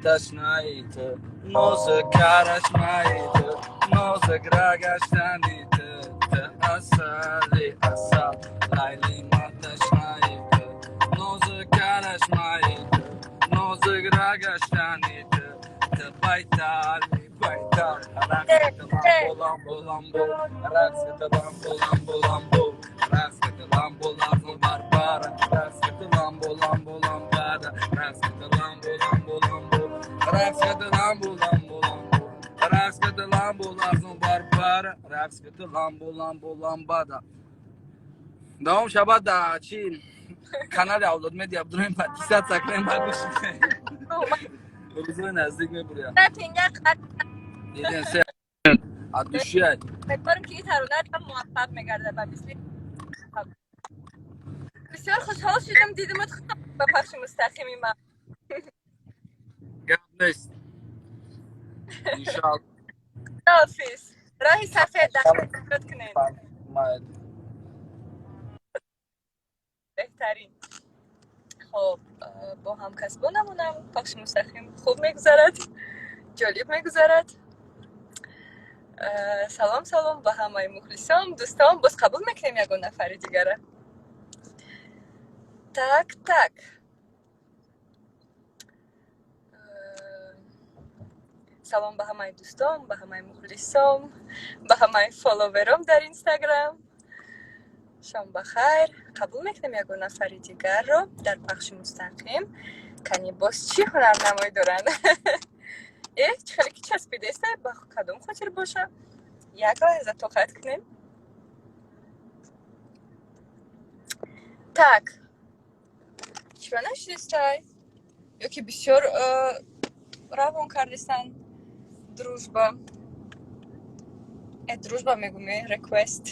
Ташнаи ту, нозук карашмаи ту, нозук рагаштани ту, ту асали асал. Лайли, ма ташнаи ту, нозук карашмаи ту, нозук рагаштани ту, ту байтали байтал. Рақс ламбо, ламбо, ламбо, рақс ламбо, ламбо, ламбо, рақс ламбо, ламбо, барбара, рақс ламбо, ламбо, ламбада, рақс ламбо, ламбо, ламбо, рақс ламбо, ламбо, ламбо, рақс ламбо, ламбо, барбара, рақс ламбо, ламбо, ламбада. Давом шабад да чи канали Авлод Медиа бидроем, подписаться кунем, ба гӯш рӯзои наздик мебурям. Дидем се от души. Умедворам, ки ин таронаат ҳам муваффақ мегардад. Ба мисли бисёр хушҳол шудам, дидимат ба пахши мустақими ман. Гап нест, иншоалло. Ҳофиз, роҳи сафед даст кунед. Майли. Беҳтарин. Хоб, бо ҳамкасбонамонам пахши мустақим хуб мегузарад, ҷолиб мегузарад. Салом, салом ба ҳамаи мухлисон, дӯстон. Боз қабул мекунем ягон нафари дигара. Так, салом ба ҳамаи дӯстон, ба ҳамаи мухлисон, ба ҳамаи фолловером дар Инстаграм. Шом ба хайр. Қабул мекунем ягон нафари дигарро дар пахши мустақим. Кани, боз чӣ ҳунарнамоӣ доранд? Э, чӣ хеле ки часпидаеста, ба кадом хотир боша? Як лаҳза тоқат кунем. Так, чиро нашидистай ё ки бисёр равон кардистан? Дружба, э, дружба мегӯме, request.